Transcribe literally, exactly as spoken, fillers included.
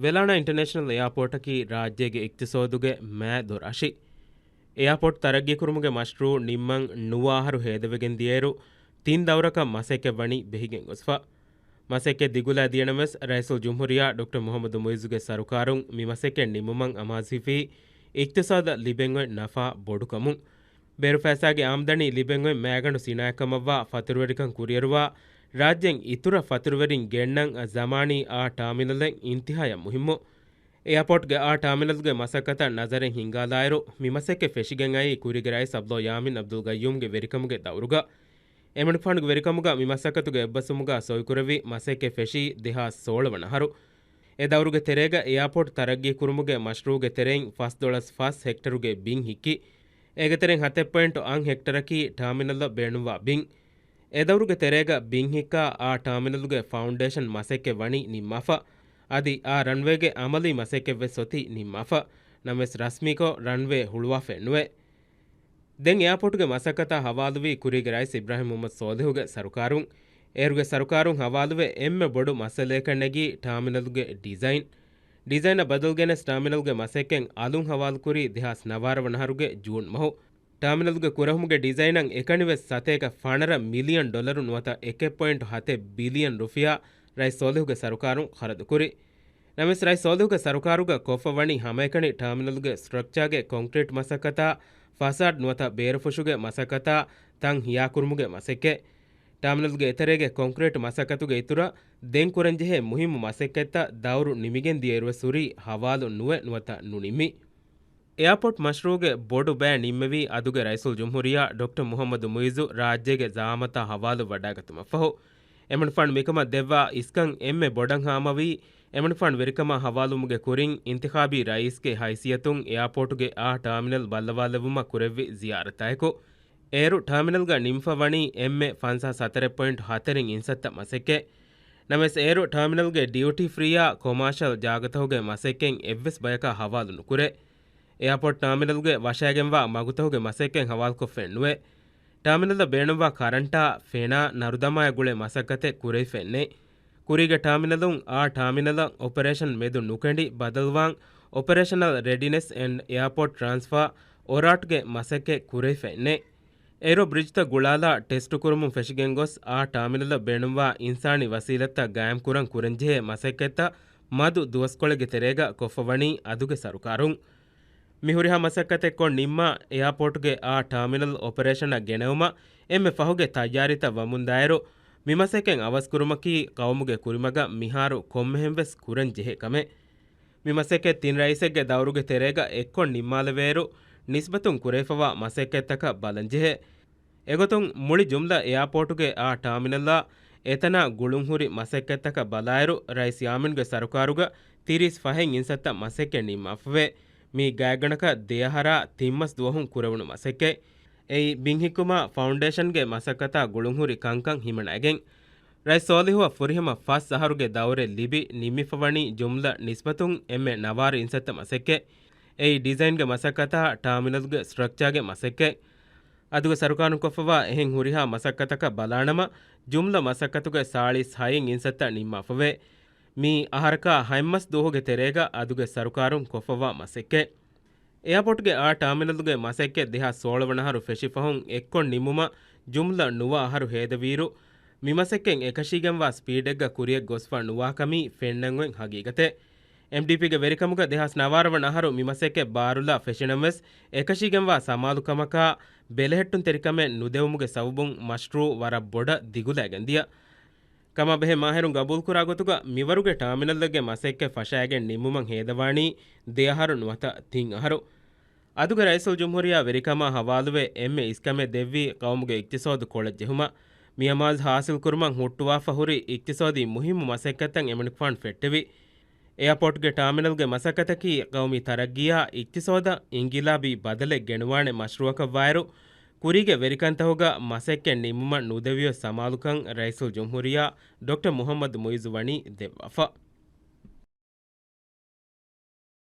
ވެލާނާ އިންޓަރނޭޝަނަލް އެއާޕޯޓަކީ ރާއްޖޭގެ އިޤްތިޞާދުގެ މައި ދޮރަށި. އެއާޕޯޓް ތަރައްގީ ކުރުމުގެ މަޝްރޫޢު ނިންމަން ނުވަ އަހަރު ހޭދަވެގެން ދިޔައިރު، ތިން ދައުރަކަށް މަސައްކަތް ވަނީ ބެހިގެން ގޮސްފަ. މަސައްކަތް ދިގުލާ ދިޔަނަމަވެސް، ރައީސުލްޖުމްހޫރިއްޔާ ޑޮކްޓަރ މުޙައްމަދު މުޢިއްޒުގެ ސަރުކާރުން މި މަސައްކަތް ނިމުމަށް އަމާޒުވެފައި، އިޤްތިޞާދަށް ލިބެން އޮތް ނަފާ ބޮޑުކަމުން. ބޭރު ފައިސާގެ އާމްދަނީ ލިބެން އޮތް މައިގަނޑު ސިނާއަތްކަމަށްވާ ފަތުރުވެރިކަން ކުރިއެރުވާ، ރާއްޖޭން އިތުރަށް ފަތުރުވެރިން ގެންނަން ޒަމާނީ އާ ޓާމިނަލެއް އިންތިހާޔަށް މުހިއްމު. އެއާޕޯޓްގެ އާ ޓާމިނަލްގެ މަސައްކަތަށް ނަޒަރެއް ހިންގާލާއިރު، މި މަސައްކަތް ފެށިގެން އައީ ކުރީގެ ރައީސް ޢަބްދުﷲ ޔާމީން ޢަބްދުލް ޤައްޔޫމްގެ ވެރިކަމުގެ ދައުރުގަ. އެމަނިކުފާނުގެ ވެރިކަމުގަ މި މަސައްކަތުގެ އެއްބަސްވުމުގަ ސޮއިކުރެއްވި މަސައްކަތް ފެށީ ދެހާސް ސޯޅަ ވަނަ އަހަރު. އެ ދައުރުގެ ތެރޭގަ އެއާޕޯޓް ތަރައްގީ ކުރުމުގެ މަޝްރޫޢުގެ ތެރެއިން ފަސްދޮޅަސް ފަސް ހެކްޓަރުގެ ބިން ހިއްކި. އޭގެ ތެރެއިން ހަތެއް ޕޮއިންޓު އަށް ހެކްޓަރަކީ ޓާމިނަލަށް ބޭނުންވާ ބިން. އެ ދައުރުގެ ތެރޭގަ ބިން ހިއްކާ އާ ޓާމިނަލުގެ ފައުންޑޭޝަން މަސައްކަތް ވަނީ ނިންމާފަ. އަދި އާ ރަންވޭގެ އަމަލީ މަސައްކަތްވެސް އޮތީ ނިންމާފަ. ނަމަވެސް ރަސްމީކޮށް ރަންވޭ ހުޅުވާފައެއްނުވޭ. ދެން އެއާޕޯޓުގެ މަސައްކަތާ ހަވާލުވީ ކުރީގެ ރައީސް އިބްރާހިމް މުޙައްމަދު ޞާލިޙުގެ ސަރުކާރުން. އޭރުގެ ސަރުކާރުން ހަވާލުވެ އެންމެ ބޮޑު މައްސަލަޔަކަށް ނެގީ ޓާމިނަލުގެ ޑިޒައިން. ޑިޒައިނަށް ބަދަލު ގެނެސް ޓާމިނަލްގެ މަސައްކަތް އަލުން ހަވާލުކުރީ ދެހާސް ނަވާރަ ވަނަހަރުގެ ޖޫން މަހު. ޓާމިނަލްގެ ކުރެހުމުގެ ޑިޒައިނަށް އެކަނިވެސް ސަތޭކަ ފަނަރަ މިލިއަން ޑޮލަރު ނުވަތަ އެކެއް ޕޮއިންޓު ހަތެއް ބިލިއަން ރުފިޔާ ރައީސް ޞާލިޙުގެ ސަރުކާރުން ޚަރަދުކުރި. ނަމަވެސް ރައީސް ޞާލިޙުގެ ސަރުކާރުގަ ކޮށްފަ ވަނީ ހަމައެކަނި ޓާމިނަލްގެ ސްޓްރަކްޗާގެ ކޮންކްރީޓް މަސައްކަތާ، ފަސާޑް ނުވަތަ ބޭރުފުށުގެ މަސައްކަތާ، ތަން ހިޔާކުރުމުގެ މަސައްކަތް. ޓާމިނަލްގެ އެތެރޭގެ ކޮންކްރީޓް މަސައްކަތުގެ އިތުރަށް ދެން ކުރަންޖެހޭ މުހިއްމު މަސައްކަތްތައް ދައުރު ނިމިގެން ދިޔައިރުވެސް ހުރީ ހަވާލު ނުވެ ނުވަތަ ނުނިމި. އެއާޕޯޓް މަޝްރޫޢުގެ ބޮޑު ބައެއް ނިންމެވީ އަދުގެ ރައީސުލްޖުމްހޫރިއްޔާ ޑޮކްޓަރ މުޙައްމަދު މުޢިއްޒު ރާއްޖޭގެ ޒަޢާމަތާ ހަވާލު ވަޑައިގަތުމަށްފަހު. އެމަނިކުފާނު މިކަމަށް ދެއްވާ އިސްކަން އެންމެ ބޮޑަށް ހާމަވީ، އެމަނިކުފާނު ވެރިކަމާ ހަވާލުވުމުގެ ކުރިން އިންތިޚާބީ ރައީސްގެ ހައިސިއްޔަތުން އެއާޕޯޓުގެ އާ ޓާމިނަލް ބައްލަވާލެއްވުމަށް ކުރެއްވި ޒިޔާރަތާއެކު. އޭރު ޓާމިނަލްގަ ނިމިފަ ވަނީ އެންމެ ފަންސާސް ހަތަރެއް ޕޮއިންޓު ހަތަރެއް އިންސައްތަ މަސައްކަތް. ނަމަވެސް އޭރު ޓާމިނަލްގެ ޑިއުޓީ ފްރީއާ ކޮމާޝަލް ޖާގަތަކުގެ މަސައްކަތް އެއްވެސް ބަޔަކާ ހަވާލު ނުކުރޭ. އެއާޕޯޓް ޓާމިނަލްގެ ވަށައިގެންވާ މަގުތަކުގެ މަސައްކަތް ހަވާލުކޮށްފައެއްނުވޭ. ޓާމިނަލަށް ބޭނުންވާ ކަރަންޓާ، ފެނާ، ނަރުދަމާއާ ގުޅޭ މަސައްކަތެއް ކުރެވިފައެއްނެތް. ކުރީގެ ޓާމިނަލުން އާ ޓާމިނަލަށް އޮޕަރޭޝަން މެދު ނުކެނޑި ބަދަލުވާން އޮޕަރޭޝަނަލް ރެޑިނެސް އެންޑް އެއާޕޯޓް ޓްރާންސްފާ، އޮރާޓްގެ މަސައްކަތް ކުރެވިފައެއްނެތް. އޭރު ބްރިޖްތައް ގުޅާލާ ޓެސްޓުކުރުމުން ފެށިގެން ގޮސް އާ ޓާމިނަލަށް ބޭނުންވާ އިންސާނީ ވަސީލަތްތައް ގާއިމްކުރަން ކުރަންޖެހޭ މަސައްކަތްތައް މަދު ދުވަސްކޮޅެއްގެ ތެރޭގަ ކޮށްފަ ވަނީ އަދުގެ ސަރުކާރުން. މި ހުރިހާ މަސައްކަތެއް ކޮށް ނިންމާ، އެއާޕޯޓުގެ އާ ޓާމިނަލް އޮޕަރޭޝަނަށް ގެނައުމަށް އެންމެ ފަހުގެ ތައްޔާރީތައް ވަމުންދާއިރު، މި މަސައްކަތް އަވަސްކުރުމަކީ ޤައުމުގެ ކުރިމަގަށް މިހާރު ކޮންމެހެން ވެސް ކުރަން ޖެހޭ ކަމެއް. މި މަސައްކަތް ތިން ރައީސެއްގެ ދައުރުގެ ތެރޭގަ އެއްކޮށް ނިންމާލެވޭއިރު، ނިސްބަތުން ކުރެވިފަވާ މަސައްކަތްތަކަށް ބަލަންޖެހޭ. އެގޮތުން މުޅި ޖުމްލަ އެއާޕޯޓުގެ އާ ޓާމިނަލްއާ އެތަނާ ގުޅުންހުރި މަސައްކަތްތަކަށް ބަލާއިރު، ރައީސް ޔާމީންގެ ސަރުކާރުގަ ތިރީސް ފަހެއް އިންސައްތަ މަސައްކަތް ނިންމާފަވޭ. މީ ގާތްގަނޑަކަށް ދެއަހަރާ ތިންމަސް ދުވަހުން ކުރެވުނު މަސައްކަތް. އެއީ ބިން ހިއްކުމާ ފައުންޑޭޝަންގެ މަސައްކަތާ ގުޅުންހުރި ކަންކަން ހިމަނައިގެން. ރައީސް ޞާލިޙުއަށް ފުރިހަމަ ފަސް އަހަރުގެ ދައުރެއް ލިބި ނިންމިފަ ވަނީ ޖުމްލަ ނިސްބަތުން އެންމެ ނަވާރަ އިންސައްތަ މަސައްކަތް. އެއީ ޑިޒައިންގެ މަސައްކަތާ ޓާމިނަލްގެ ސްޓްރަކްޗާގެ މަސައްކަތް. އަދުގެ ސަރުކާރުން ކޮށްފަވާ އެހެން ހުރިހާ މަސައްކަތަކަށް ބަލާނަމަ، ޖުމްލަ މަސައްކަތުގެ ސާޅީސް ހައެއް އިންސައްތަ ނިންމާފަވޭ. މީ އަހަރަކާ ހަތްމަސް ދުވަހުގެ ތެރޭގަ އަދުގެ ސަރުކާރުން ކޮށްފަވާ މަސައްކަތް. އެއާޕޯޓްގެ އާ ޓާމިނަލުގެ މަސައްކަތް ދެހާސް ސޯޅަ ވަނަ އަހަރު ފެށިފަހުން އެއްކޮށް ނިމުމަށް ޖުމްލަ ނުވަ އަހަރު ހޭދަވިއިރު، މި މަސައްކަތް އެކަށީގެންވާ ސްޕީޑެއްގަ ކުރިޔަށް ގޮސްފަ ނުވާކަމީ ފެންނަން އޮތް ހަގީގަތެއް. އެމްޑީޕީގެ ވެރިކަމުގަ ދެހާސް ނަވާރަ ވަނަ އަހަރު މި މަސައްކަތް ބާރުލާ ފެށިނަމަވެސް، އެކަށީގެންވާ ސަމާލުކަމަކާ ބެލެހެއްޓުންތެރިކަމެއް ނުދެވުމުގެ ސަބަބުން މަޝްރޫޢު ވަރަށް ބޮޑަށް ދިގުލައިގެން ދިޔަ. ކަމާބެހޭ މާހިރުން ގަބޫލުކުރާ ގޮތުގަ މިވަރުގެ ޓާމިނަލްއެއްގެ މަސައްކަތް ފަށައިގެން ނިމުމަށް ހޭދަވާނީ ދެ އަހަރު ނުވަތަ ތިން އަހަރު. އަދުގެ ރައީސުލްޖުމްހޫރިއްޔާ ވެރިކަމާ ހަވާލުވެ އެންމެ އިސްކަމެއް ދެއްވީ ޤައުމުގެ އިޤްތިޞާދު ކޮޅަށް ޖެހުމަށް. މި އަމާޒު ހާސިލްކުރުމަށް ހުއްޓުވާފަ ހުރި އިޤްތިޞާދީ މުހިއްމު މަސައްކަތްތައް އެމަނިކުފާނު ފެއްޓެވި. އެއާޕޯޓްގެ ޓާމިނަލްގެ މަސައްކަތަކީ ޤައުމީ ތަރައްގީއާ އިޤްތިޞާދަށް އިންޤިލާބީ ބަދަލެއް ގެނުވާނެ މަޝްރޫޢަކަށްވާއިރު، ކުރީގެ ވެރިކަންތަކުގަ މަސައްކަތް ނިންމުމަށް ނުދެވިއޮތް ސަމާލުކަން ރައީސުލްޖުމްހޫރިއްޔާ ޑޮކްޓަރ މުޙައްމަދު މުޢިއްޒު ވަނީ ދެއްވާފަ.